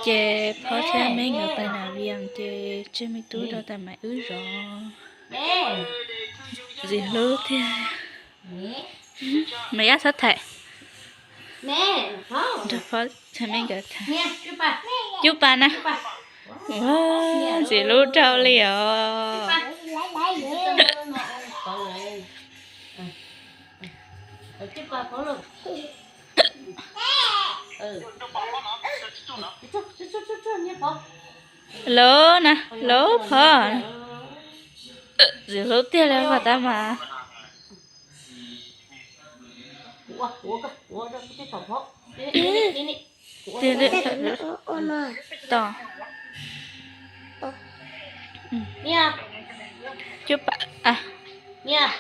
Ces Phob thiab Meb nkawd pais nram Vias ces tseg me tub rau tas mam wb zov. Ntxim hlub tiag. Mas Yaj txhob tham. Nrog Phob thiab Meb nkawd tham. Cub pas na. Ua, ntxim hlub dhau li os. Lov na, lov Phob. Ntxim hlub tiag li Phob tab mas.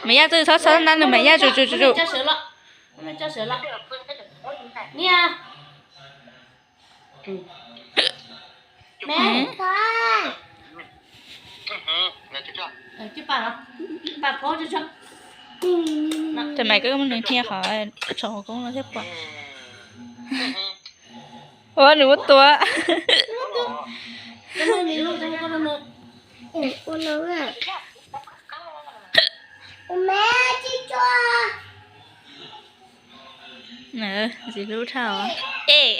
Mas Yaj txhob txhob ntab nws, mas Yaj tsum tsum tsum tsum. Tus mas koj muab nws hnia qhov tsom hauv koob no thiab pom. Ua nws muab tua. Ntxim hlub dhau. Ej,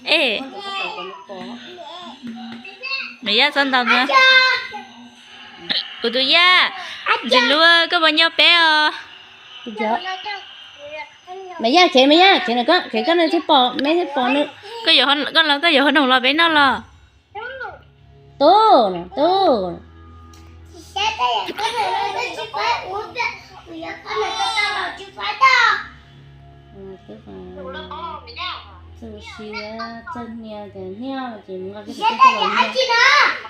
ej, mas Yaj txhob ntaus na. Kuv tus Yaj, ntxim hlub, koj puas nco peb os? Mas Yaj, kev mas Yaj, kev koj, kev koj nws thiaj pom, Meb thiaj pom nws. Koj yuav, koj los koj yuav hov noom los peb noj los? Tub, tub. Txawj siab, txawj hnia ces hnia ces mus nqa kiag tus tub los hnia.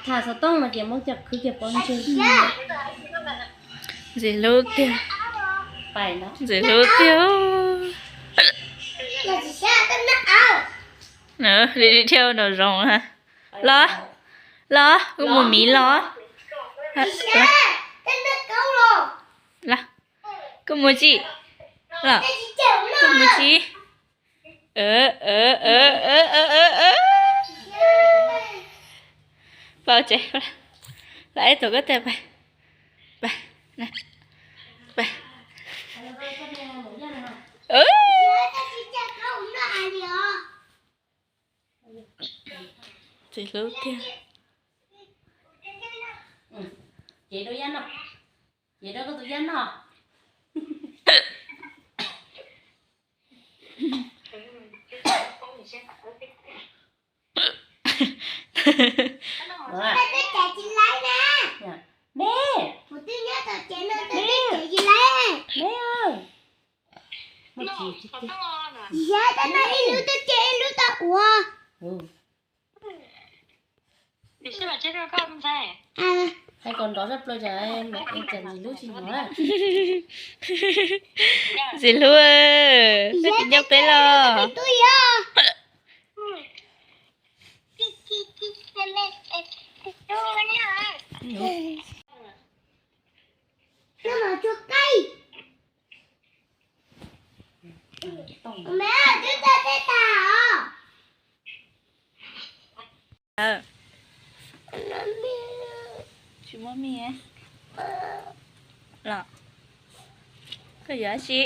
Tham xov tooj no ces muab coj khwv kiag pov ntseg. Ntxim hlub tiag. Ntxim hlub tiag. Li dhia nraum zoov. Los, los, kuv mus miv los. Los, koj mus tsis? Los, koj mus tsis? Pab tsev, los ib tug koj tes pais. Ntxim hlub tiag. Ces rau Yaj noj, ces rau koj tus Yaj noj. Me, me, mus tsis, ib lub tau ces ib lub tau ua. Hais kom nrov tshaj plaws, tsam ntxim hlub tsis hnov. Ntxim hlub, koj tsis nco peb los? Tsis muaj mij los? Koj yuav dab tsi?